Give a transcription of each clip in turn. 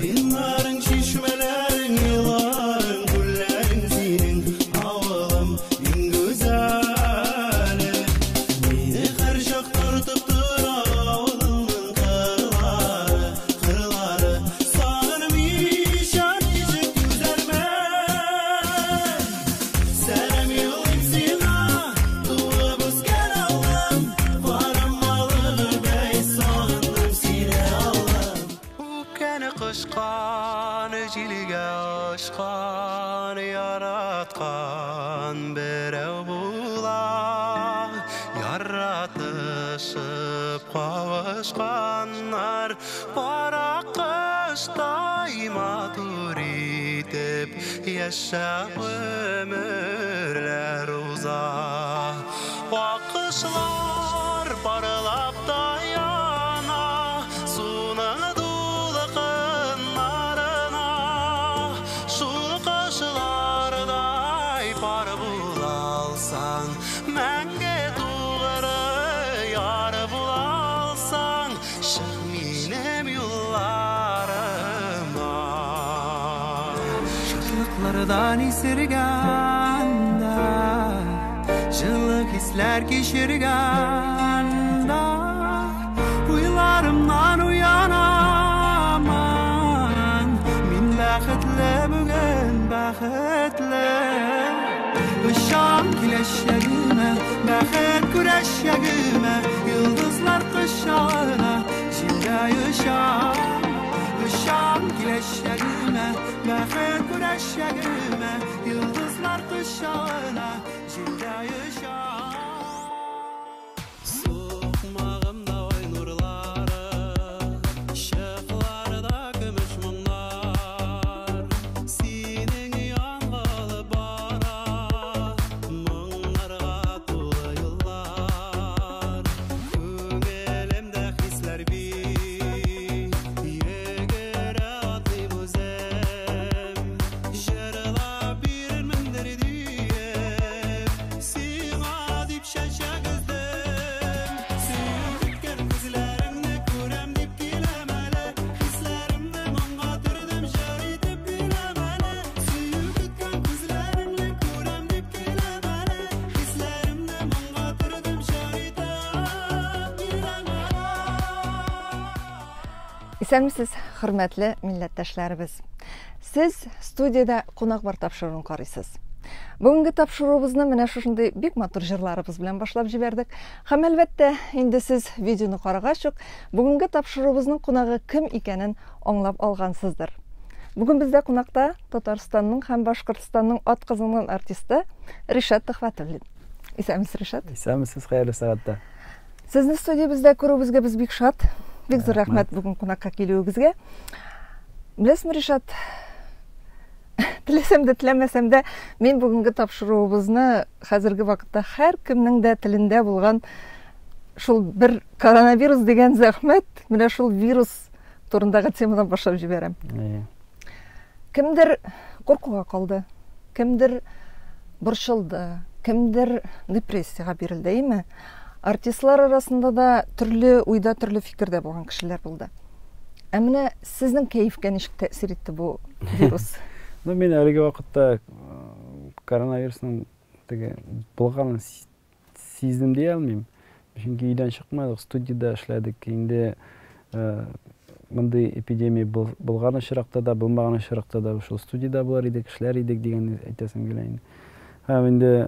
Иннарың, чишмәләрең, елларың, күлләрең синең, авылым, иң гүзәле. Мине һәрчак тартып тора авылымның кырлары, кырлары. Сагынмыйча ничек түзәрмен? Сәлам юллыйм сиңа, туып үскән авылым, Карамалы бәй, сагындым сине, авылым. Үпкәне кочкан, җилгә очкан, яраткан берәү була. Яратышып кавышканнар, пар аккоштай матур итеп яшәп гомерләр уза. Аккошлар парлап таяна суның дулкыннарына. Шул кошлардай пар була алсаң, мәңге тугры яр була алсаң, чык минем юлларыма. Шатлыклардан исергәндә, җылы хисләр кичергәндә, уйларымнан уянамын. Мин бәхетле бүген, бәхетле. Очам киләчәгемә, бәхет күрәчәгемә, йолдызлар кочагына, җилдә очам. Очам киләчәгемә, бәхет күрәчәгемә, йолдызлар кочагына, җилдә очам. Сукмагымда ай нурлары, чыкларда көмеш моңнар, синең янга алып бара, моңнарга тулы юллар. Күңелемдә хисләр бии, йөгерә атлыйм үзем, җырлап бирермендер диеп, сиңа дип чәчәк өздем. Сөю көткән күзләреңне күрәм дип киләм әле, хисләремне моңга төрдем, җыр итеп бирәм әле. Сөю көткән күзләреңне күрәм дип киләм әле, хисләремне моңга төрдем, җыр итеп бирәм әле. Исәнмесез, хөрмәтле милләттәшләребез. Сез студиядә Кунак бар тапшыруын карыйсыз. Бүгенге тапшыруыбызны менә шушындый бик матур җырларыбыз белән башлап җибәрдек. Һәм әлбәттә, инде сез видеоны карагач ук, бүгенге тапшыруыбызның кунагы кем икәнен аңлап алгансыздыр. Бүген бездә кунакта Татарстанның һәм Башкортстанның атказанган артисты Ришат Төхвәтуллин. Исәнмесез, Ришат. Исәнмесез, хәерле сәгатьтә. Сезне студиябездә күрүебезгә без бик шат. Бик зур рәхмәт бүген кунакка килүегезгә. Беләсезме, Ришат, теләсәм дә, теләмәсәм дә, мин бүгенге тапшыруыбызны хәзерге вакытта һәркемнең дә телендә булган шул бер коронавирус дигән зәхмәт, менә шул вирус турындагы темадан башлап җибәрәм. Кемдер куркуга калды, кемдер борчылды, кемдер депрессиягә бирелде, әйеме? Артистлар арасында да төрле уйда, төрле фикердә булган кешеләр булды. Ә менә сезнең кәефкә ничек тәэсир итте бу вирус? Ну, мин әлеге вакытта коронавирусның теге булганын сиздем дия алмыйм. Чөнки өйдән чыкмадык, студиядә эшләдек. Инде мондый эпидемия булган очракта да, булмаган очракта да шул студиядә булыр идек, эшләр идек дигән әйтәсем килә инде. Һәм инде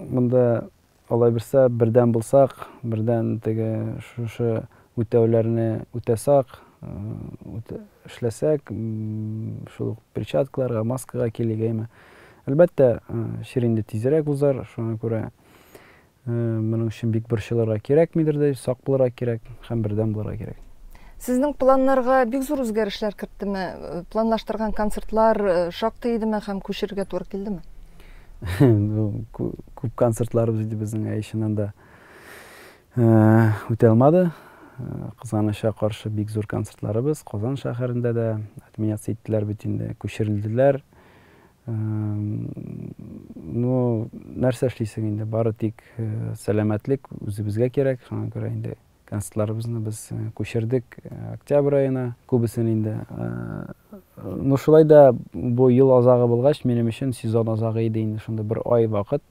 монда алай берсә бердәм булсак, бердән теге шушы үтәүләрне үтәсәк, эшләсәк, шул ук перчаткаларга, маскага килик, әйме. Әлбәттә, чир инде тизрәк узар, шуңа күрә моның өчен бик борчылырга кирәкмидер дә, сак булырга кирәк һәм бердәм булырга кирәк. Сезнең планнарга бик зур үзгәрешләр керттеме? Планлаштырган концертлар шактый идеме һәм күчерергә туры килдеме? Күп концертларыбыз иде безнең, әй, чыннан да үтә алмады. Кызганычка каршы, бик зур концертларыбыз Казан шәһәрендә дә отменяться иттеләр бит инде, күчерелделәр. Ну, нәрсә эшлисең инде, бары тик сәламәтлек үзебезгә кирәк, шуңа күрә инде Концертларыбызны без күчердек октябрь аена, күбесен инде. Ну, шулай да бу ел азагы булгач, минем өчен сезон азагы иде инде, шунда бер ай вакыт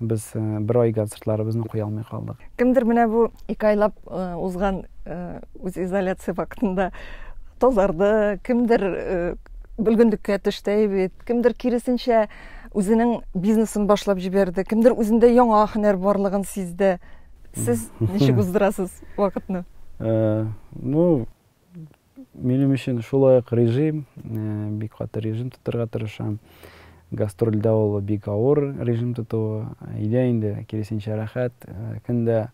без бер ай концертларыбызны куя алмый калдык. Кемдер менә бу 2 айлап узган үзизоляция вакытында тазарды, кемдер бөлгенлеккә төште бит, кемдер киресенчә үзенең бизнесын башлап җибәрде, кемдер үзендә яңа һөнәр барлыгын сизде. Сез ничек уздырасыз вакытны? Ну, минем өчен шулай ук режим, бик каты режим тотарга тырышам. Гастрольдә ул бик авыр режим тотуы. Өйдә инде киресенчә рәхәт. Көндә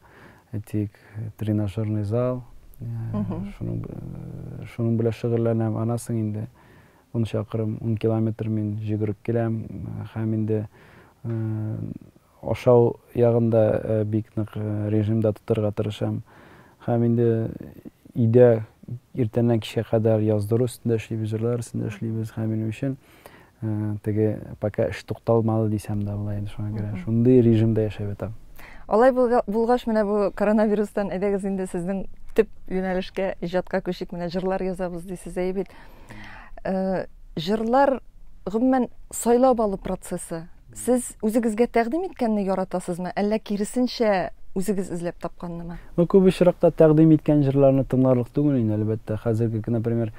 әйтик тренажерный зал, шуның белән шөгыльләнәм. Аннан соң инде 10 чакрым, 10 километр мин йөгереп киләм. Һәм инде ашау ягында бик нык режимда тотарга тырышам. Һәм инде өйдә иртәннән кичкә кадәр яздыру өстендә эшлибез, җырлар өстендә эшлибез. Һәм минем өчен теге пока эш тукталмады дисәм дә була инде, шуңа күрә шундый режимда яшәп ятам. Алай булгач, менә бу коронавирустан әйдәгез инде сезнең төп юнәлешкә, иҗатка күчик, менә җырлар язабыз дисез, әйе бит. Җырлар гомумән сайлап алу процессы. Сез үзегезгә тәкъдим иткәнне яратасызмы, әллә киресенчә үзегез эзләп тапканнымы? Ну, күп очракта тәкъдим иткән җырларны тыңларлык түгел инде, әлбәттә. Хәзерге, например,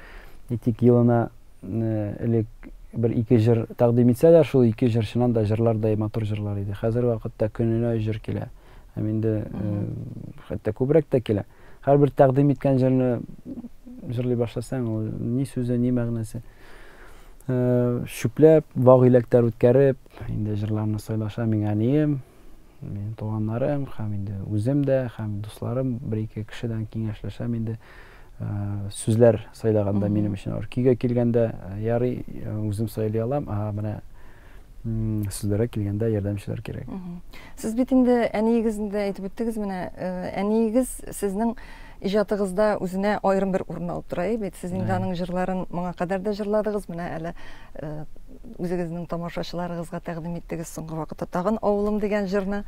әйтик, елына элек бер ике җыр тәкъдим итсәләр, шул ике җыр чыннан да җырлардай матур җырлар иде. Хәзерге вакытта көненә өч җыр килә. Һәм инде хәтта күбрәк тә килә. Һәрбер тәкъдим иткән җырны җырлый башласаң, ул ни сүзе, ни мәгънәсе. Чүпләп, вак иләктәр үткәреп, инде җырларны сайлаша миңа әнием, минем туганнарым, һәм инде үзем дә, һәм дусларым бер-ике кешедән киңәшләшәм инде. Сүзләр сайлаганда минем өчен авыр. Көйгә килгәндә, ярый, үзем сайлый алам, ә менә сүзләргә килгәндә ярдәмчеләр кирәк. Сез бит инде әниегезне дә әйтеп үттегез, менә әниегез сезнең иҗатыгызда үзенә аерым бер урын алып тора бит. Сез инде аның җырларын моңа кадәр дә җырладыгыз, менә әле үзегезнең тамашачыларыгызга тәкъдим иттегез соңгы вакытта тагын Авылым дигән җырны.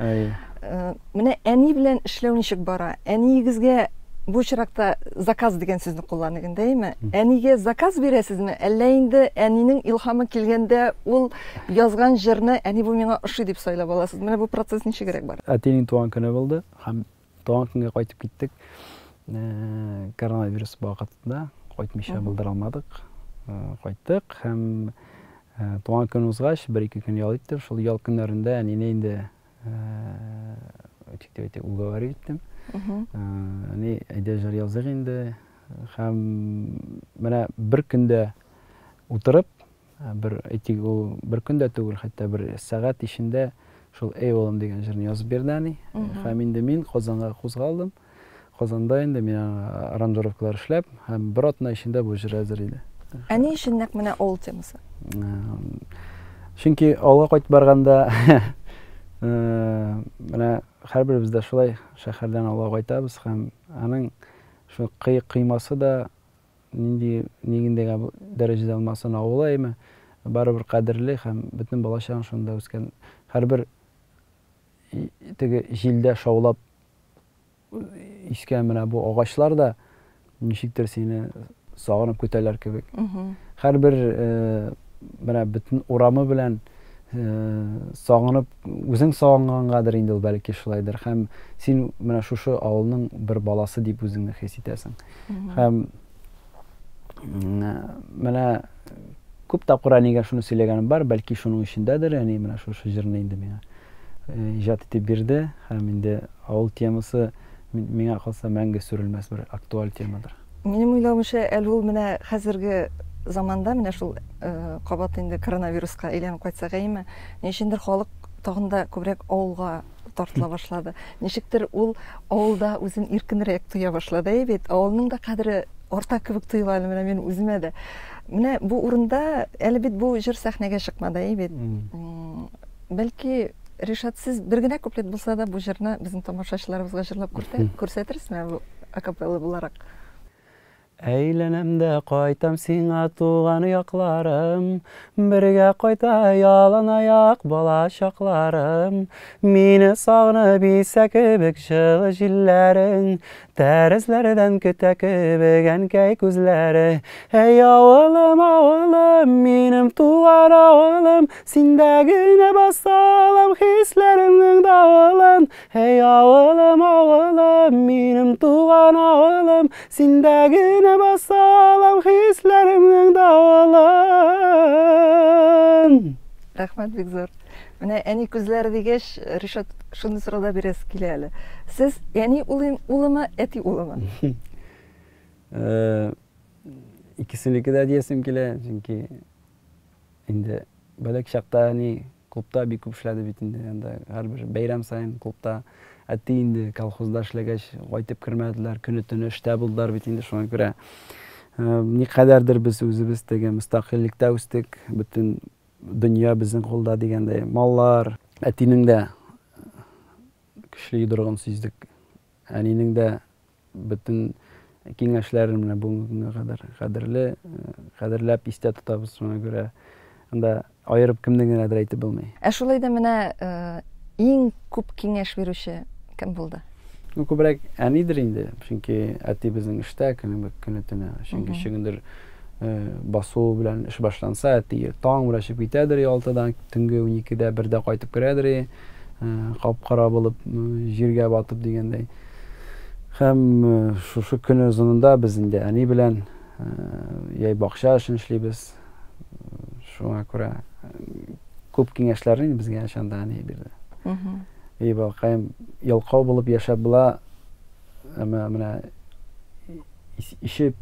Менә әни белән эшләү ничек бара? Әниегезгә бу очракта заказ дигән сүзне кулланыйк инде, әйеме? Әнигә заказ бирәсезме? Әллә инде әнинең илһамы килгәндә ул язган җырны әни бу миңа ошый дип сайлап аласыз? Менә бу процесс ничегрәк бара? Әтинең туган көне булды һәм туган көнгә кайтып киттек. Коронавирус вакытында кайтмыйча булдыра алмадык. Кайттык һәм туган көн узгач, бер-ике көн ял иттем. Шул ял көннәрендә әнине инде әйтик, уговорить иттем. Әни, әйдә җыр языйк инде. Һәм менә бер көндә утырып, бер әйтик, ул бер көндә түгел, хәтта бер сәгать эчендә шул Эй улым дигән җырны язып бирде әни. Һәм инде мин Казанга кузгалдым. Казанда инде мин аранжировкалар эшләп, һәм бер атна эчендә бу җыр әзер иде. Ә ни өчен нәкъ менә авыл темасы? Чөнки авылга кайтып барганда менә һәрберебез дә шулай шәһәрдән авылга кайтабыз һәм аның шул кыймасы да нинди нигендә дәрәҗәдә булмасын авыл әйме, барыбер кадерле һәм бөтен балачагың шунда үскән. Һәрбер теге җилдә шаулап искән менә бу агачлар да ничектер сине сагынып көтәләр кебек. Һәрбер менә бөтен урамы белән сагынып, үзең сагынгангадыр инде ул, бәлки шулайдыр. Һәм син менә шушы авылның бер баласы дип үзеңне хис итәсең. Һәм менә күп тапкыр әнигә шуны сөйләгәнем бар, бәлки шуның өчендәдер, әни менә шушы җырны инде миңа иҗат итеп бирде. Һәм инде авыл темасы миңа калса мәңге сүрелмәс бер актуаль темадыр. Минем уйлавымча, әле ул менә хәзерге заманда менә шул кабат инде коронавируска әйләнеп кайтсак, әйеме, ни өчендер халык тагын да күбрәк авылга тартыла башлады. Ничектер ул авылда үзен иркенрәк тоя башлады, әйе бит? Авылның да кадере арта кебек тоела әле менә минем үземә дә. Менә бу урында әле бит бу җыр сәхнәгә чыкмады, әйе бит? Бәлки, Ришат, сез бер генә куплет булса да бу җырны безнең тамашачыларыбызга җырлап күрсәтерсезме бу акапелла буларак? Әйләнәм дә кайтам сиңа, туган якларым, бергә кайта ялан аяк бала чакларым. Мине сагынып исә кебек җылы җилләрең, Тәрәзләрдән көтә кебек әнкәй күзләре. Әй, авылым, авылым, минем туган авылым, Синдә генә баса алам хисләремнең давылын. Әй, авылым, авылым, минем туган авылым, Синдә генә баса алам хисләремнең давылын. Рәхмәт бик зур. Менә әни күзләре дигәч, Ришат, шундый сорау да бирәсе килә әле. Сез әни улымы, әти улымы? Икесенеке дә диясем килә, чөнки инде бәләк чакта әни клубта бик күп эшләде бит инде. Анда һәрбер бәйрәм саен клубта. Әти инде колхозда эшләгәч, кайтып кермәделәр, көне-төне эштә булдылар бит инде, шуңа күрә никадәрдер без үзебез теге мөстәкыйльлектә үстек, бөтен дөнья безнең кулда дигәндәй. Маллар, әтинең дә көчле йодрыгын сиздек. Әнинең дә бөтен киңәшләрен менә бүгенге көнгә кадәр кадерле, кадерләп истә тотабыз, шуңа күрә анда аерып кемне генәдер әйтеп булмый. Ә шулай да менә иң күп киңәш бирүче кем булды? Ну, күбрәк әнидер инде, чөнки әти безнең эштә көне көне төне. Чөнки чөгендер басу белән эш башланса, әти таң белән чыгып китәдер, 6-дан төнге 12-дә, 1-дә кайтып керәдер, кап-кара булып, җиргә батып дигәндәй. Һәм шушы көн озынында без инде әни белән яй бакча эшен эшлибез. Шуңа күрә күп киңәшләрне безгә анда әни бирде. И балкаем, ялкау булып яшәп була, әмма менә ишеп,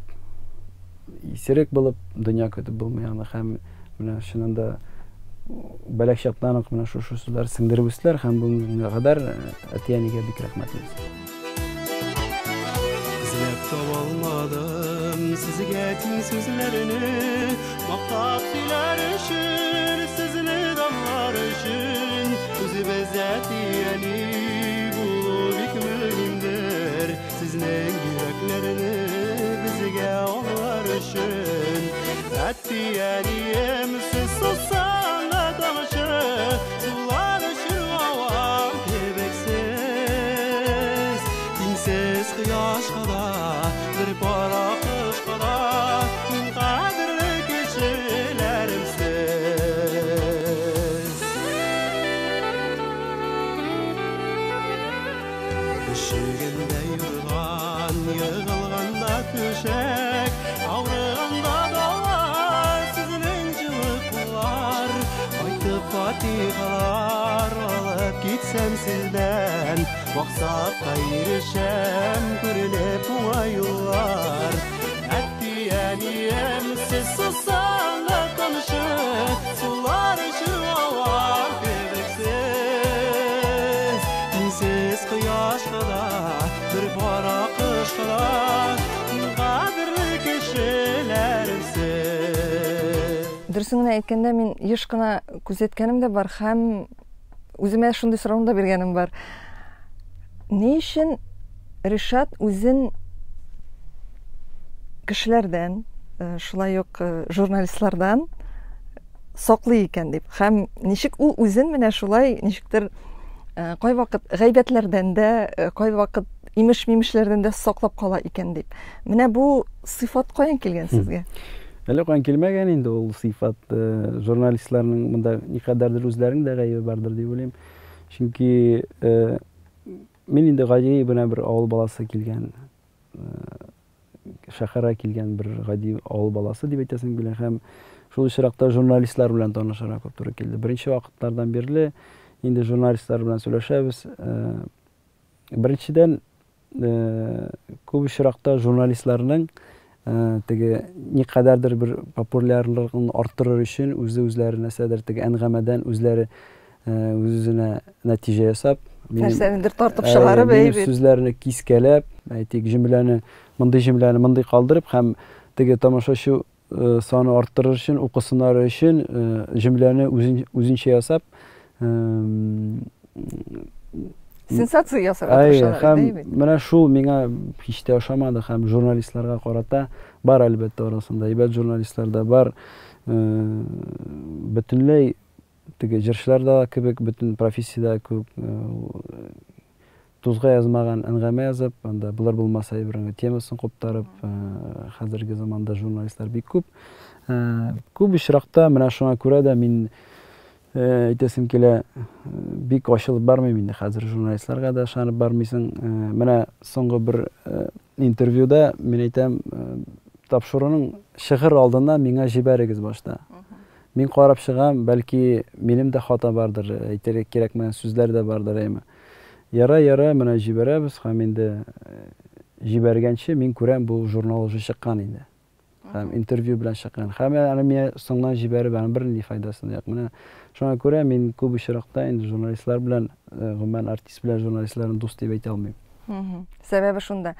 исерек булып дөнья көтеп булмый аны, һәм менә чыннан да бәләк чактан ук менә шушы сүзләр сеңдереп үстеләр, һәм бүгенге көнгә кадәр әти-әнигә бик рәхмәтлебез. Эзләп таба алмадым сезгә тиң сүзләрне, мактап сөйләр өчен, сезне данлар өчен. Үзебез әти-әни булу бик мөһимдер, сезнең йөрәкләрне безгә алар өчен. Әти-әнием, сез сусаң да тамчы, сулар өчен авам кебексез. Тиңсез кояшка да, бер пар акышка да, иң кадерле кешеләрем сез. Өшегәндә юрган, егылганда түшәк, авырганда дава, сезнең җылы куллар. Кайтып фатихалар алып китсәм сездән, максатка ирешәм, күренеп уңай юллар. Әти-әнием, сез сусаң да тамчы, сулар өчен авам кебексез. Тиңсез кояшка да, бер пар акышка да, иң кадерле кешеләрем сез. Дөресен генә әйткәндә, мин еш кына күзәткәнем дә бар һәм үземә шундый сорауны да биргәнем бар. Ни өчен Ришат үзен кешеләрдән, шулай ук журналистлардан саклый икән дип. Һәм ничек ул үзен менә шулай ничектер кайвакыт гайбәтләрдән дә, кайвакыт имеш-мимешләрдән дә саклап кала икән дип. Менә бу сыйфат каян килгән сезгә? Әле каян килмәгән инде ул сыйфат, журналистларның монда никадәрдер үзләренең дә гаебе бардыр дип уйлыйм. Чөнки мин инде гади менә бер авыл баласы килгән, шәһәргә килгән бер гади авыл баласы дип әйтәсең килә, һәм шул очракта журналистлар белән танышырга күп туры килде. Беренче вакытлардан бирле инде журналистлар белән сөйләшәбез. Беренчедән, күп очракта журналистларның теге никадәрдер бер популярлыгын арттырыр өчен үзе үзләре нәрсәдер теге әнгамәдән үзләре үз-үзенә нәтиҗә ясап, нәрсәнедер тартып чыгарып, минем сүзләрне кискәләп, әйтик, җөмләне, мондый җөмләне мондый калдырып һәм теге тамашачы саны арттырыр өчен, укысыннар өчен җөмләне үзенчә ясап, сенсация ясарга тырышалар, һәм әйе бит. Менә шул миңа һич тә ошамады, һәм журналистларга карата бар, әлбәттә, арасында әйбәт журналистлар да бар. Бөтенләй теге җырчылар да кебек, бөтен профессиядә күп, Тузга язмаган әңгәмә язып, анда булыр булмас әйбернең темасын куптарып, хәзерге заманда журналистлар бик күп. Күп очракта менә шуңа күрә дә мин әйтәсем килә, бик ачылып бармыйм инде хәзер журналистларга да ышанып бармыйсың. Менә соңгы бер интервьюда мин әйтәм, тапшыруның чыгыр алдыннан миңа җибәрегез башта. Мин карап чыгам, бәлки минем дә хата бардыр, әйтергә кирәкмәгән сүзләр дә бардыр, әйме. Яра, яра, менә җибәрәбез һәм инде җибәргәнче мин күрәм, бу журнал уже чыккан инде. Һәм интервью белән чыккан. Һәм аны миңа соңыннан җибәреп, аның бернинди файдасы юк. Менә шуңа күрә мин күп очракта инде журналистлар белән, гомумән артист белән журналистларны дус дип әйтә алмыйм. Сәбәбе шунда.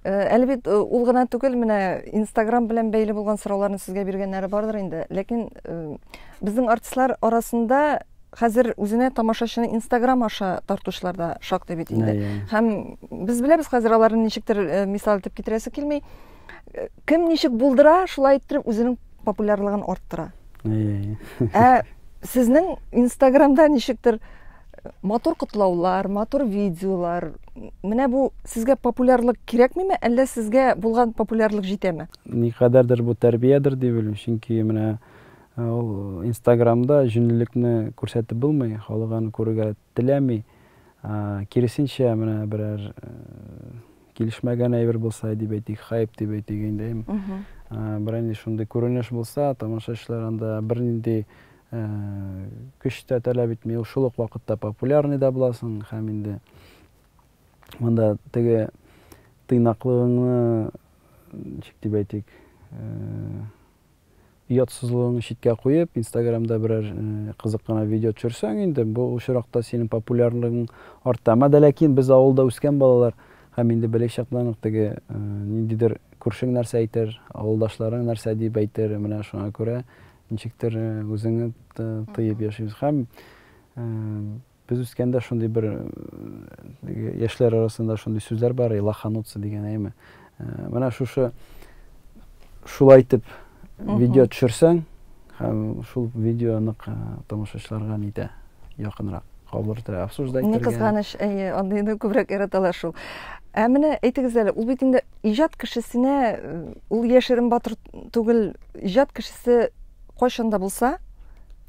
Әле бит ул гына түгел, менә Инстаграм белән бәйле булган сорауларны сезгә биргәннәре бардыр инде. Ләкин безнең артистлар арасында хәзер үзенә тамашачыны Инстаграм аша тартучылар да шактый бит инде. Һәм без беләбез хәзер аларны ничектер мисал итеп китерәсе килми. Кем ничек булдыра, шулай иттереп үзенең популярлыгын арттыра. Ә сезнең Инстаграмда ничектер матур котлаулар, матур видеолар. Менә бу сезгә популярлык кирәкмиме, әллә сезгә булган популярлык җитәме? Никадәрдер бу тәрбиядер дип уйлыйм, чөнки менә ул Инстаграмда җүнлелекне күрсәтеп булмый, халык аны күрергә теләми. Киресенчә, менә берәр килешмәгән әйбер булса, дип әйтик, хайп дип әйтик инде. Берәр нинди шундый күренеш булса, тамашачылар анда бернинди көч тә таләп итми, ул шул ук вакытта популярный да буласың һәм инде монда теге тыйнаклыгыңны, ничек дип әйтик, оятсызлыгыңны читкә куеп, Инстаграмда берәр кызык кына видео төшерсәң инде, бу очракта синең популярлыгың арта. Әмма дә ләкин без авылда үскән балалар һәм инде бәләкәй чактан ук теге ниндидер күршең нәрсә әйтер, авылдашларың нәрсә дип әйтер, менә шуңа күрә ничектер үзеңне тыеп яшибез. Һәм без үскәндә шундый бер яшьләр арасында шундый сүзләр бар, лохануться дигән, әйме. Менә шушы шулай итеп видео төшерсәң, һәм шул видео нык тамашачыларга нитә, якынрак кабул итә, обсуждать итәргә. Ни кызганыч, әйе, андыйны күбрәк яраталар шул. Ә менә әйтегез әле, ул бит инде иҗат кешесенә, ул яшерен батыр түгел, иҗат кешесе кайчан да булса,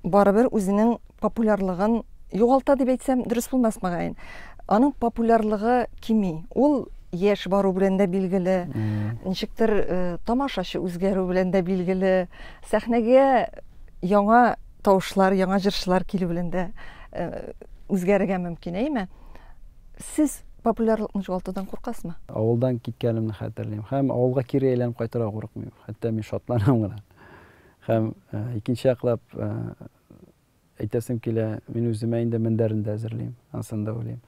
барыбер үзенең популярлыгын югалта дип әйтсәм, дөрес булмас мөгаен. Аның популярлыгы кими. Ул яшь бару белән дә билгеле, ничектер э, тамашачы үзгәрү белән дә билгеле, сәхнәгә яңа тавышлар, яңа җырчылар килү белән дә э, үзгәрергә мөмкин, әйме? Сез популярлыкны югалтудан куркасызмы? Авылдан киткәнемне хәтерлим. Һәм авылга кире әйләнеп кайтырга курыкмыйм. Хәтта мин шатланам гына. Һәм э, икенче яклап әйтәсем килә, мин үземә инде мендәрен дә әзерлим, анысын да уйлыйм.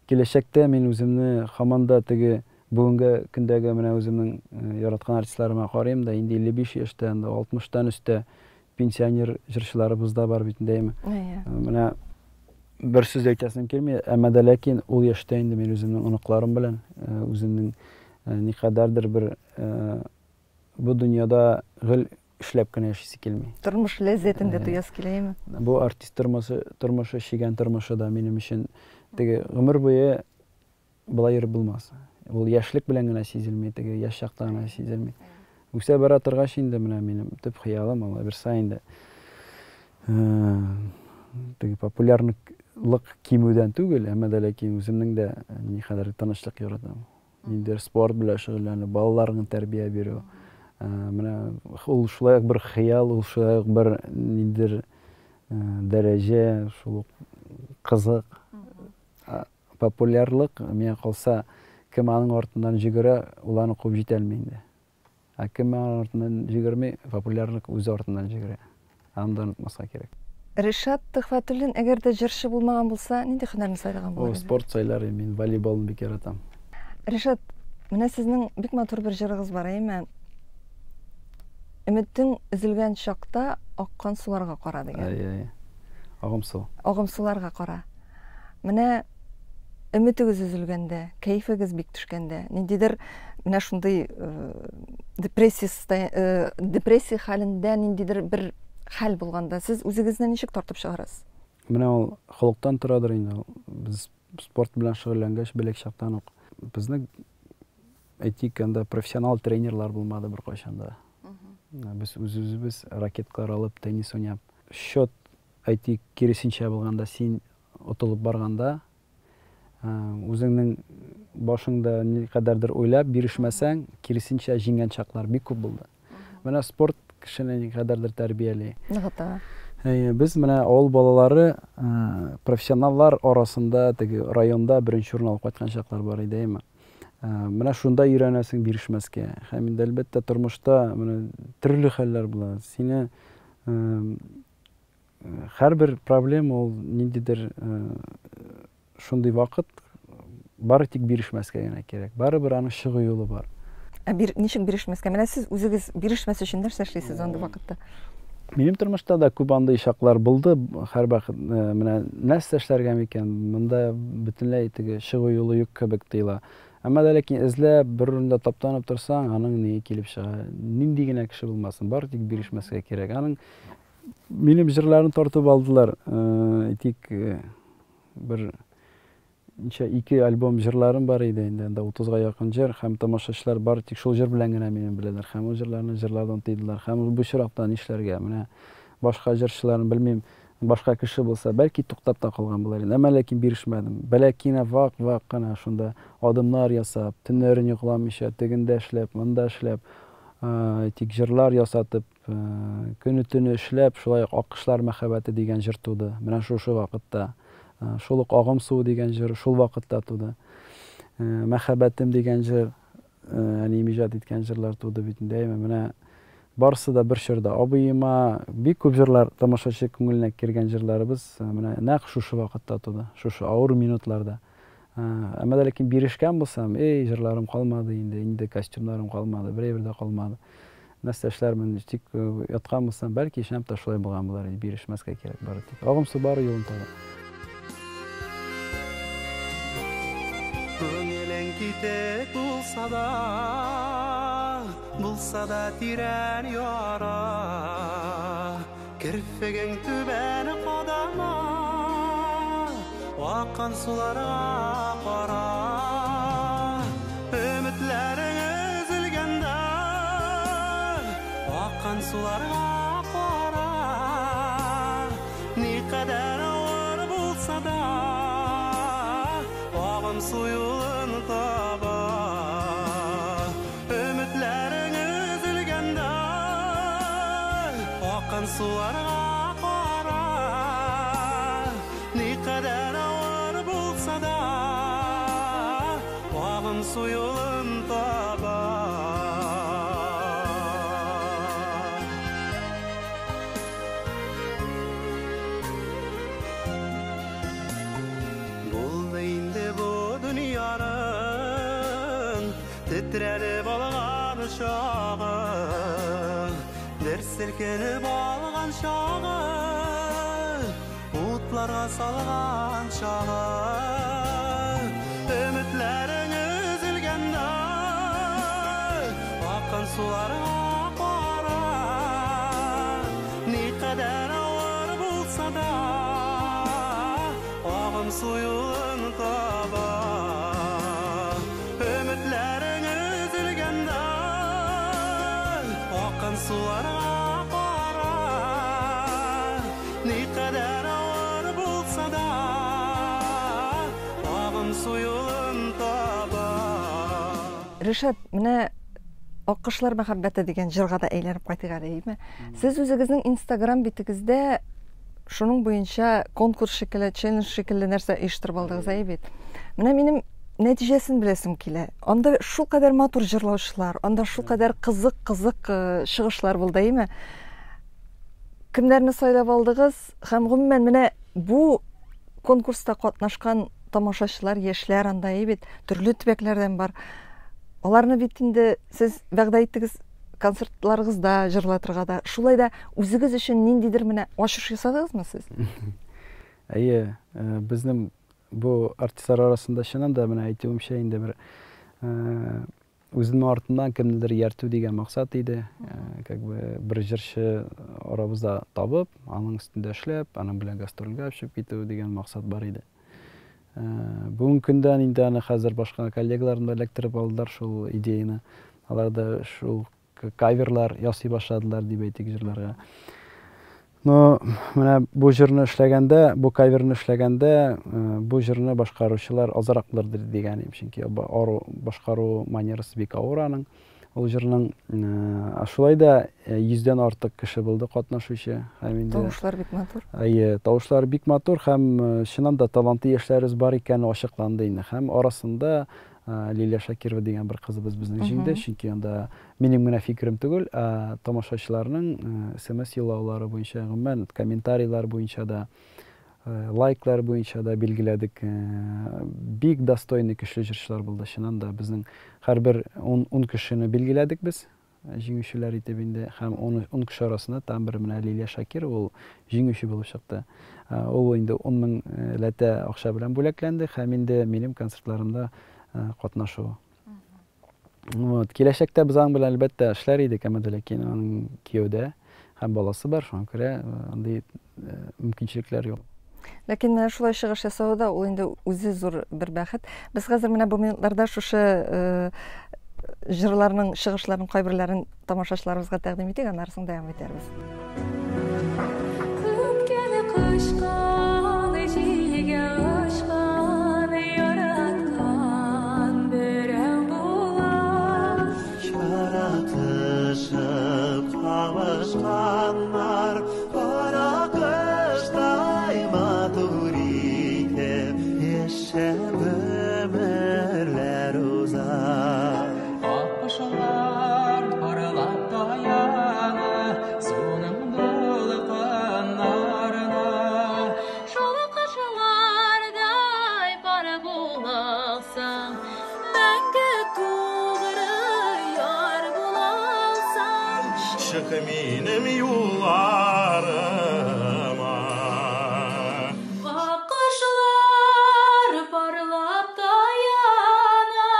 Киләчәктә мин үземне һаман да теге бүгенге көндәге менә үземнең яраткан артистларыма карыйм да, инде 55 яшьтә, инде 60-тан өстә пенсионер җырчыларыбыз да бар бит инде, әйме. Менә бер сүз әйтәсем килми, әмма дә ләкин ул яшьтә инде мин үземнең оныкларым белән, үземнең никадәрдер бер Бу дөньяда гел эшләп кенә яшисе килми. Тормыш ләззәтен дә тоясы килә, әйеме? Бу артист тормышы, тормышы, чегән тормышы да минем өчен теге гомер буе болай йөреп булмас. Ул яшьлек белән генә сизелми, теге яшь чакта гына сизелми. Үсә бара торгач инде менә минем төп хыялым, Алла бирса инде, теге популярлык кимүдән түгел, әмма дә ләкин үземнең дә никадәр тынычлык яратам. Ниндидер спорт белән шөгыльләнү, балаларыңа тәрбия бирү. Э, менә ул шулай ук бер хыял, ул шулай ук бер ниндидер э, дәрәҗә, шул ук кызык. Популярлык, миңа калса, кем аның артыннан җөгерә, ул аны куып җитә алмый инде. Ә кем аның артыннан җөгерми, популярлык үзе артыннан җөгерә. Аны да онытмаска кирәк. Ришат Төхвәтуллин, әгәр дә җырчы булмаган булса, нинди һөнәрне сайлаган булыр иде? Спорт сайлар идем, мин волейболны бик яратам. Ришат, менә сезнең бик матур бер җырыгыз бар, әйеме? Өметең өзелгән чакта аккан суларга кара дигән. Әйе, әйе. Агым су. Агым суларга кара. Менә өметегез өзелгәндә, кәефегез бик төшкәндә, ниндидер менә шундый э, депрессия э, депрессия хәлендә ниндидер бер хәл булганда, сез үзегезне ничек тартып чыгарасыз? Менә ул холыктан торадыр инде. Без Спорт белән шөгыльләнгәч, бәләк чактан ук безне, әйтик, анда профессионал тренерлар булмады беркайчан да. Без үз-үзебез ракеткалар алып, теннис уйнап. Счет, әйтик, киресенчә булганда, син отылып барганда, үзеңнең башыңда никадәрдер уйлап, бирешмәсәң, киресенчә җиңгән чаклар бик күп булды. Менә спорт кешене никадәрдер тәрбияли. Ныгыта. Әйе, без менә авыл балалары профессионаллар арасында теге районда беренче урын алып кайткан чаклар бар иде, әйеме? Менә шунда өйрәнәсең бирешмәскә. Һәм инде әлбәттә тормышта менә төрле хәлләр була. Сине һәрбер проблема ул ниндидер шундый вакыт бары тик бирешмәскә генә кирәк. Барыбер аның чыгу юлы бар. Ә бир, ничек бирешмәскә? Менә сез үзегез бирешмәс өчен нәрсә эшлисез андый вакытта? Минем тормышта да күп андый чаклар булды. Һәрвакыт менә нәрсә эшләргә микән? Монда бөтенләй теге чыгу юлы юк кебек тоела. Әмма дә ләкин эзләп, бер урында таптанып торсаң, аның ние килеп чыга. Нинди генә кеше булмасын, бары тик бирешмәскә кирәк. Аның минем җырларны тартып алдылар. Әйтик, бер ничә ике альбом җырларым бар иде инде, анда 30-га якын җыр һәм тамашачылар бары тик шул җыр белән генә мине беләләр һәм ул җырларны җырлаудан тыйдылар. Һәм бу очракта нишләргә? Менә башка җырчыларны белмим, башка кеше булса, бәлки туктап та калган булыр иде. Әмма ләкин бирешмәдем. Бәләкәй генә вак-вак кына шунда адымнар ясап, төннәрен йокламыйча, тегендә эшләп, монда эшләп, тик җырлар ясатып, Көне-төне эшләп, шулай ук Аккошлар мәхәббәте дигән җыр туды. Менә шушы вакытта. Шул ук Агым суы дигән җыр шул вакытта туды. Мәхәббәтем дигән җыр, әнием иҗат иткән җырлар туды бит инде, әйме. Менә барысы да бер чорда. Абыема бик күп җырлар, тамашачы күңеленә кергән җырларыбыз менә нәкъ шушы вакытта туды. Шушы авыр минутларда. Әмма дә ләкин бирешкән булсам, эй, җырларым калмады инде, инде костюмнарым калмады, бер әйбер дә калмады. Нәрсә эшләрмен, тик яткан булсам, бәлки чынлап та шулай булган булыр иде, бирешмәскә кирәк бары тик. Агым су бары юлын таба. Күңелең китек булса да, булса да тирән яра, керфегең түбән кадама, аккан суларга кара. Өметләрең өзелгәндә, аккан суларга кара. Никадәр авыр булса да, агым су юлын таба. Өметләрең өзелгәндә, аккан суларга кара. Никадәр авыр булса да, агым су юлын таба. Булды инде бу дөньяның тетрәнеп алган чагы, дер селкенеп алган чагы, утларга салган чагы. Өметләрең өзелгәндә, аккан суларга кара. Никадәр авыр булса да, агым су юлын таба. Өметләрең өзелгәндә, аккан суларга кара. Никадәр авыр булса да, агым су юлын таба. Ришат, менә Аккошлар мәхәббәте дигән җырга да әйләнеп кайтыйк әле, әйеме? Сез үзегезнең Инстаграм битегездә шуның буенча конкурс шикелле, челлендж шикелле нәрсә оештырып алдыгыз, әйе бит? Менә минем нәтиҗәсен беләсем килә. Анда шулкадәр матур җырлаучылар, анда шулкадәр кызык-кызык чыгышлар булды, әйеме? Кемнәрне сайлап алдыгыз һәм гомумән менә бу конкурста катнашкан тамашачылар, яшьләр анда, әйе бит, төрле төбәкләрдән бар. Аларны бит инде сез вәгъдә иттегез концертларыгызда җырлатырга да. Шулай да үзегез өчен ниндидер менә ачыш ясадыгызмы сез? Әйе, безнең бу артистлар арасында чыннан да менә әйтүемчә инде бер үзенең артыннан кемнедер ияртү дигән максат иде. Как бы бер җырчы арабызда табып, аның өстендә эшләп, аның белән гастрольгә чыгып китү дигән максат бар иде. Бүгенге көндә инде аны хәзер башка коллегаларым да эләктереп алдылар шул идеяны. Алар да шул каверлар ясый башладылар дип әйтик җырларга. Но менә бу җырны эшләгәндә, бу каверны эшләгәндә, бу җырны башкаручылар азрак булыр дигән идем, чөнки башкару манерасы бик авыр аның. Ул җырның шулай да 100дән артык кеше булды катнашучы. Һәм инде тавышлар бик матур. Әйе, тавышлар бик матур һәм чыннан да талантлы яшьләребез бар икәне ачыкланды инде. Һәм арасында Лилия Шакирова дигән бер кызыбыз безнең җиңде, чөнки анда минем генә фикерем түгел, ә тамашачыларның смс юллаулары буенча, гомумән комментарийлар буенча да, лайклар буенча да билгеләдек. Бик достойный көчле җырчылар булды. Чыннан да безнең һәрбер 10 кешене билгеләдек без җиңүчеләр итеп инде һәм 10 кеше арасында там бер менә Лилия Шакирова ул җиңүче булып чыкты. Ул инде 10 мең ләтә акча белән бүләкләнде һәм инде минем концертларымда катнашу. Вот, киләчәктә без аның белән әлбәттә эшләр идек, әмма дә ләкин аның кияүдә һәм баласы бар, шуңа күрә андый мөмкинчелекләр юк. Ләкин менә шулай чыгыш ясавы да ул инде үзе зур бер бәхет. Без хәзер менә бу минутларда шушы җырларның чыгышларын кайберләрен тамашачыларыбызга тәкъдим итик, аннары соң дәвам итәрбез. Үпкәне кочкан, җилгә очкан, яраткан берәү була. Яратышып кавышканнар, кара кыштай матур итеп яшәп гомерләр уза. Аккошлар парлап таяна суның дулкыннарына. Шул кошлардай пар булалсаң, мәңге тугры яр булалсаң. Чык минем юлларыма. Аккошлар парлап таяна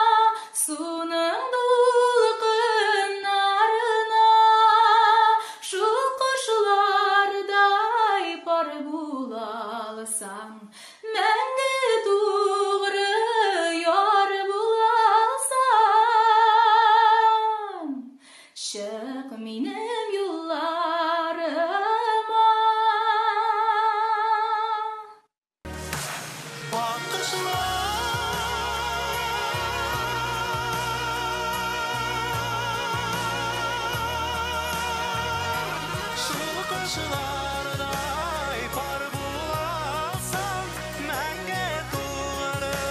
суның дулкыннарына. Шул кошлардай пар булалсаң, мәңге тугры яр булалсаң. Чык минем юлларыма. Аккошлар, шул кошлардай пар булалсаң, мәңге тугры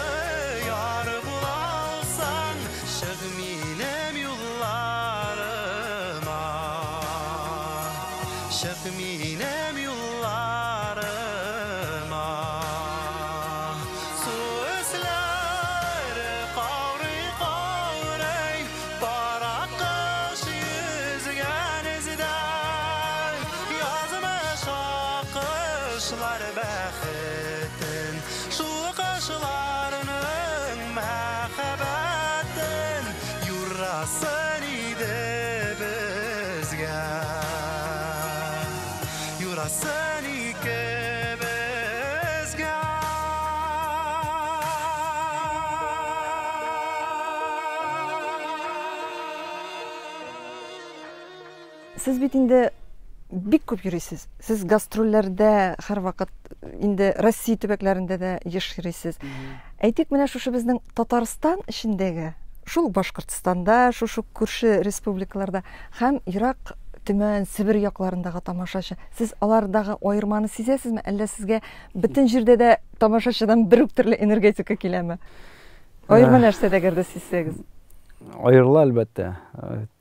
яр булалсаң, чык минем юлларыма. Чык минем юлларыма. Су өсләре каурый-каурый, пар аккош йөзгән эздә. Язмыш аккошлар бәхетен, шул кошларның мәхәббәтен юрасын иде безгә. Юрасын икебезгә. Сез бит инде бик күп йөрисез. Сез гастрольләрдә һәрвакыт инде Россия төбәкләрендә дә еш йөрисез. Әйтик, менә шушы безнең Татарстан эчендәге, шул Башкортстанда, шушы күрше республикаларда һәм ерак Төмән, Себер якларындагы тамашачы. Сез алардагы аерманы сизәсезме, әллә сезгә бөтен җирдә дә тамашачыдан бер үк төрле энергетика киләме? Аерма нәрсәдә әгәр дә сизсәгез? Аерыла, әлбәттә.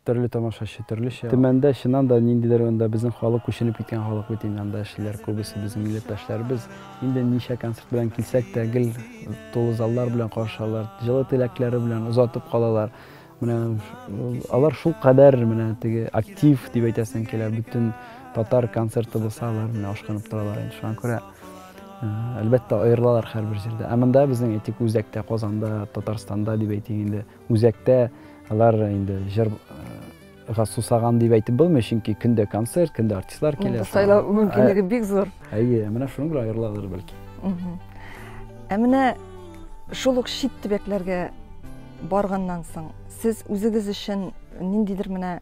Төрле тамашачы төрлечә. Төмәндә чыннан да ниндидер анда безнең халык күченеп киткән халык бит инде, анда яшиләр күбесе безнең милләттәшләребез. Инде ничә концерт белән килсәк тә, гел тулы заллар белән каршы алалар, җылы теләкләре белән озатып калалар. Менә алар шул кадәр менә теге актив дип әйтәсең килә, бөтен татар концерты булса, алар менә ашкынып торалар инде. Шуңа күрә әлбәттә аерылалар һәрбер җирдә. Ә монда безнең әйтик үзәктә, Казанда, Татарстанда дип әйтик инде, үзәктә алар инде җырга сусаган дип әйтеп булмый, чөнки көндә концерт, көндә артистлар килә. Монда сайлау мөмкинлеге бик зур. Әйе, менә шуның белән аерылалар бәлки. Ә менә Шул ук чит төбәкләргә барганнан соң, сез үзегез өчен ниндидер менә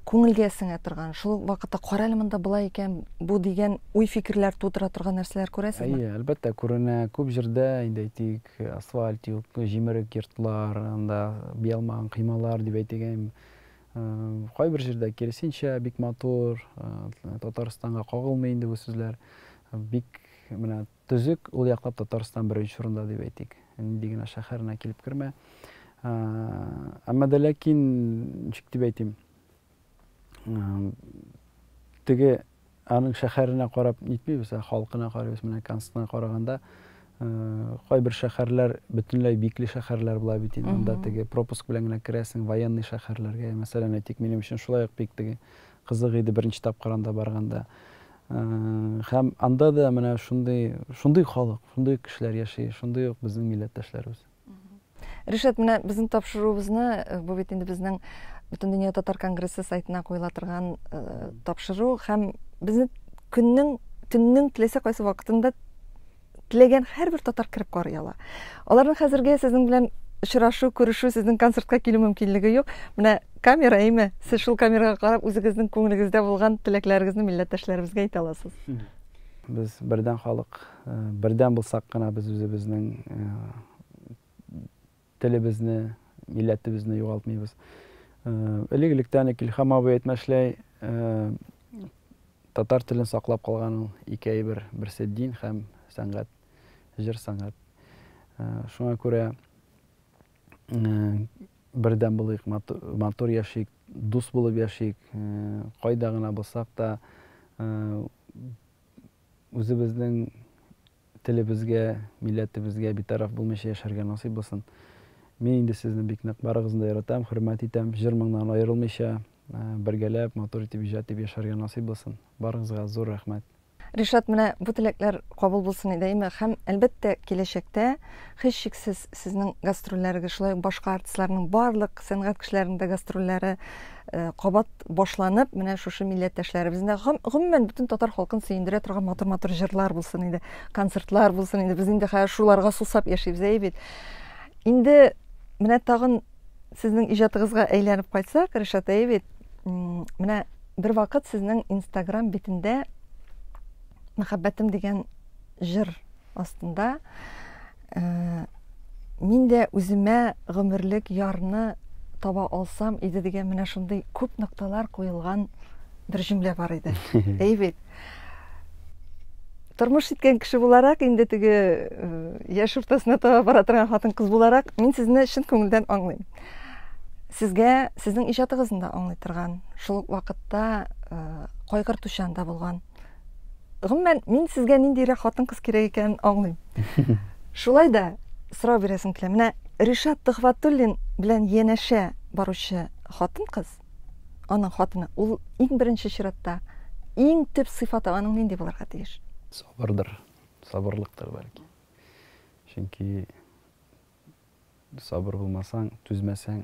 күңелгә сеңә торган, шул ук вакытта кара әле монда болай икән, бу дигән уй-фикерләр тудыра торган нәрсәләр күрәсезме? Әйе, әлбәттә, күренә. Күп җирдә, инде әйтик, асфальт юк, җимерек йортлар, анда буялмаган коймалар дип әйтик. Кайбер җирдә киресенчә, бик матур, Татарстанга кагылмый инде бу сүзләр. Бик менә төзек, ул яклап Татарстан беренче урында дип әйтик. Нинди генә шәһәренә килеп кермә. Әмма дә ләкин, ничек дип әйтим, теге аның шәһәренә карап нитмибез, ә халкына карыйбыз. Менә Канскына караганда, кайбер шәһәрләр бөтенләй бикле шәһәрләр була бит инде. Анда теге пропуск белән генә керәсең, военный шәһәрләргә. Мәсәлән, әйтик, минем өчен шулай ук бик теге кызык иде беренче тапкыр анда барганда. Һәм анда да менә шундый, шундый халык, шундый кешеләр яши, шундый ук безнең милләттәшләребез. Ришат, менә безнең тапшыруыбызны, бу бит инде безнең Бөтендөнья татар конгрессы сайтына куела торган тапшыру һәм безне көннең, төннең теләсә кайсы вакытында теләгән һәрбер татар кереп карый ала. Аларның хәзергә сезнең белән очрашу, күрешү, сезнең концертка килү мөмкинлеге юк. Менә камера, әйме? Сез шул камерага карап үзегезнең күңелегездә булган теләкләрегезне милләттәшләребезгә әйтә аласыз. Без бердәм халык, бердәм булсак кына без үзебезнең телебезне, милләтебезне югалтмыйбыз. Элек-электән үк Илһам абый әйтмешләй, татар телен саклап калган ул ике әйбер, берсе дин һәм сәнгать, җыр сәнгать. Шуңа күрә бердәм булыйк, матур яшик, дус булып яшик, кайда гына булсак та, үзебезнең телебезгә, милләтебезгә битараф булмыйча яшәргә насыйп булсын. Мин инде сезне бик нык барыгызны да яратам, хөрмәт итәм. Җыр-моңнан аерылмыйча, бергәләп, матур итеп иҗат итеп яшәргә насыйп булсын. Барыгызга зур рәхмәт. Ришат, менә бу теләкләр кабул булсын иде, әйме? Һәм, әлбәттә, киләчәктә, һичшиксез, сезнең гастрольләрегез, шулай ук башка артистларның, барлык сәнгать кешеләренең дә гастрольләре кабат башланып, менә шушы милләттәшләребезне, гомумән, бөтен татар халкын сөендерә торган матур-матур җырлар булсын иде, концертлар булсын иде. Без инде хәзер шуларга сусап яшибез, әйе бит. Инде менә тагын сезнең иҗатыгызга әйләнеп кайтсак, Ришат, әйе бит, менә бер вакыт сезнең Инстаграм битендә Мәхәббәтем дигән җыр астында мин дә үземә гомерлек ярны таба алсам иде дигән менә шундый күп нокталар куелган бер җөмлә бар иде. Әй бит. Тормыш иткән кеше буларак, инде теге яшь уртасына таба бара торган хатын-кыз буларак, мин сезне чын күңелдән аңлыйм. Сезгә сезнең иҗатыгызны да аңлый торган, шул ук вакытта кайгыртучан да булган. Гомумән, мин сезгә ниндирәк хатын-кыз кирәк икәнен аңлыйм. Шулай да сорау бирәсем килә. Менә Ришат Төхвәтуллин белән янәшә баручы хатын-кыз, аның хатыны, ул иң беренче чиратта иң төп сыйфаты аның нинди булырга тиеш? Сабырдыр, сабырлыктыр бәлки. Чөнки сабыр булмасаң, түзмәсәң,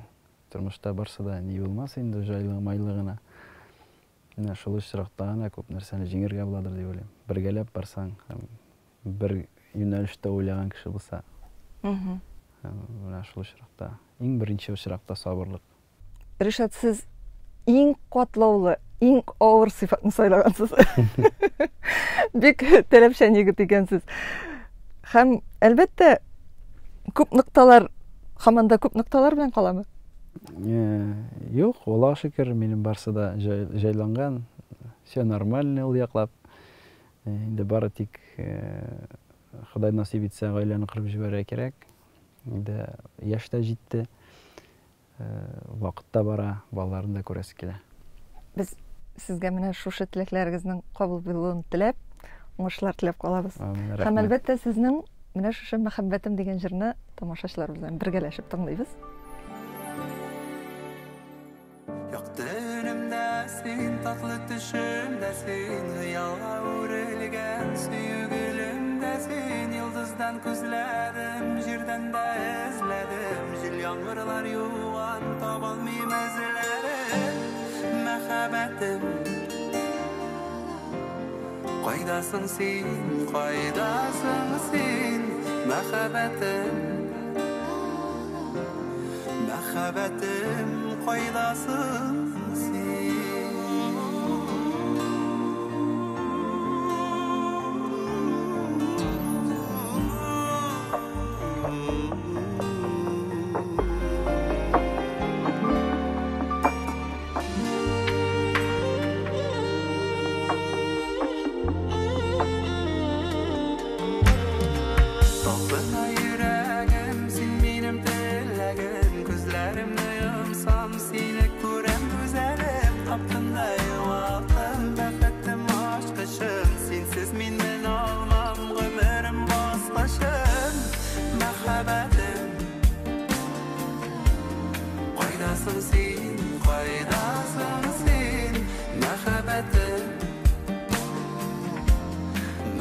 тормышта барсы да ни булмас инде, җайлы, майлы гына. Менә шул очракта гына күп нәрсәне җиңергә буладыр дип уйлыйм. Бергәләп барсаң һәм бер юнәлештә уйлаган кеше булса. Менә шул очракта, иң беренче очракта сабырлык. Ришат, сез иң катлаулы, иң авыр сыйфатны сайлагансыз. Бик таләпчән егет икәнсез. Һәм, әлбәттә, күп нокталар, һаман да күп нокталар белән каламы? Юк, Аллага шөкер, минем барсы да җайланган. Все нормально ул яклап. Инде бары тик Ходай насыйп итсә, гаиләне корып җибәрергә кирәк. Инде яшь тә җитте. Вакыт та бара, балаларны да күрәсе килә. Без сезгә менә шушы теләкләрегезнең кабул булуын теләп, уңышлар теләп калабыз. Һәм әлбәттә сезнең менә шушы Мәхәббәтем дигән җырны тамашачылар белән бергәләшеп тыңлыйбыз. Якты өнемдә син, татлы төшемдә син, хыялга үрелгән сөю гөлемдә син, йолдыздан күзләдем, җирдән дә эзләдем, җил яңгырлар юган, табалмыйм эзләрен, мәхәббәтем. Кайдасың син, кайдасың син, мәхәббәтем? Мәхәббәтем, кайдасың син? Талпына йөрәгем, син минем теләгем, күзләремне йомсам, сине күрәм, гүзәлем. Таптым да югалттым, бәхетем ачкычын, синсез мин менә алмам гомерем баскычын. Мәхәббәтем, кайдасың син, кайдасың син, мәхәббәтем,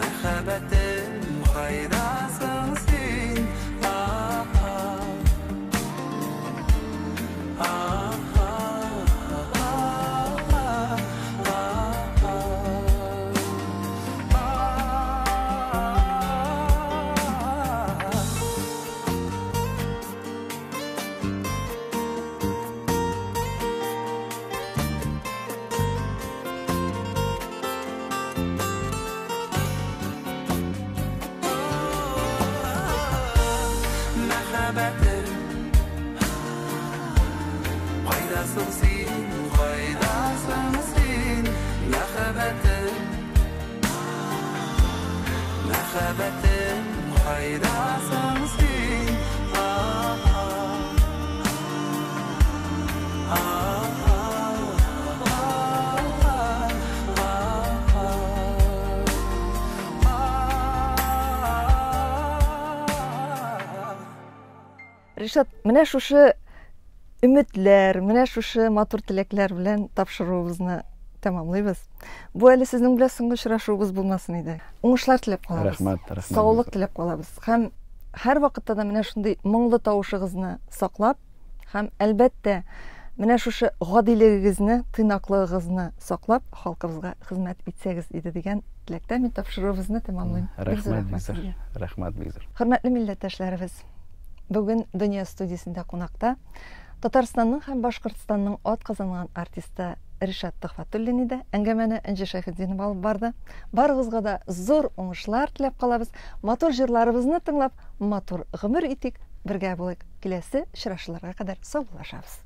мәхәббәтем, кайдасың син? А-а. А-а. А-а. А-а. Мәхәббәтем, кайдасың син, кайдасың син, мәхәббәтем, мәхәббәтем, кайдасың син? А-а. А-а. А-а. А-а. Ришат, менә шушы өметләр, менә шушы матур теләкләр белән тапшыруыбызны тәмамлыйбыз. Бу әле сезнең белән соңгы очрашуыбыз булмасын иде. Уңышлар теләп калабыз. Рәхмәт, рәхмәт. Саулык теләп калабыз. Һәм һәр вакытта да менә шундый моңлы тавышыгызны саклап һәм әлбәттә менә шушы гадилегегезне, тыйнаклыгыгызны саклап халкыбызга хезмәт итсәгез иде дигән теләктә мин тапшыруыбызны тәмамлыйм. Бик зур Рәхмәт, рәхмәт бик зур. сезгә. Рәхмәт, бик зур. Хөрмәтле милләттәшләребез, бүген Дөнья студиясендә кунакта Татарстанның һәм Башкортстанның ат казанган артисты Ришат Төхфәтуллин иде. Әңгәмәне Энҗе Шәйхетдинова алып барды. Барыгызга да зур уңышлар теләп калабыз. Матур җырларыбызны тыңлап, матур гомер итик, бергә булыйк. Киләсе очрашуларга кадәр саубуллашабыз.